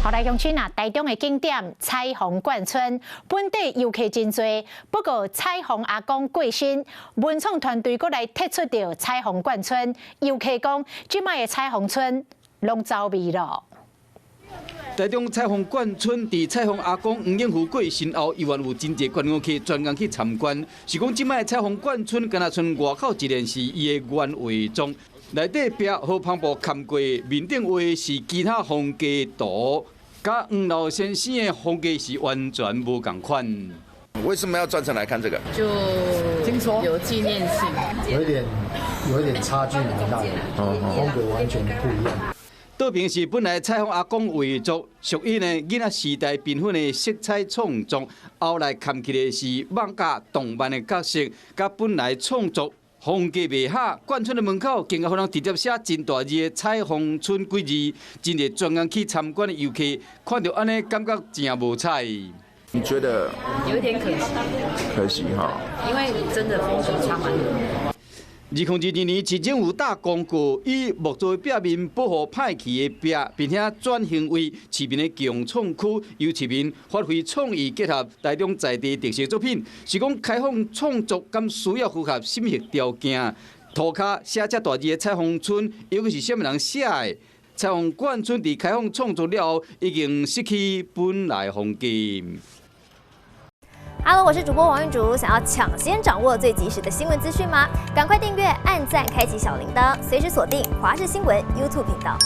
好來，鄉親啊，台中的景點彩虹眷村，本地遊客真濟。不過彩虹阿公過身，文創團隊閣來提出著彩虹眷村。遊客講，這擺的彩虹村攏走味囉。台中彩虹眷村佇彩虹阿公黃永福過身後，猶原有真濟觀光客專工去參觀。是講這擺彩虹眷村，敢若賰外口一個是伊的原畫作，內底壁予帆布崁過，面頂畫是其他風格圖，佮黃老先生的風格是完全無仝款。為什麼要專程來看這個？就聽說有紀念性，有一點差距蠻大的，風格完全不一樣。倒爿是本來彩虹阿公畫作，屬於呢囡仔時代繽紛的色彩創作，後來崁起的是漫畫動漫的角色，佮本來創作風格袂合。眷村的門口，竟然予人直接寫真大字的“彩虹村”幾字，真濟專工去參觀的遊客看著按呢，感覺誠無彩。你覺得？有一點可惜。可惜哈。因為真的風格差蠻多。2022年，市政府大公告，以木造壁面保護歹去的壁，並且轉型為市民的共創區，由市民發揮創意，結合台中在地特色作品，是講開放創作，敢需要符合審核條件？塗跤寫遮大字的彩虹村，尤其是啥物人寫的？彩虹眷村佇開放創作了後，已經失去本來風格。 Hello，我是主播王玉竹，想要搶先掌握最及時的新聞資訊嗎？趕快訂閱、按讚、開啟小鈴鐺，隨時鎖定華視新聞 YouTube 頻道。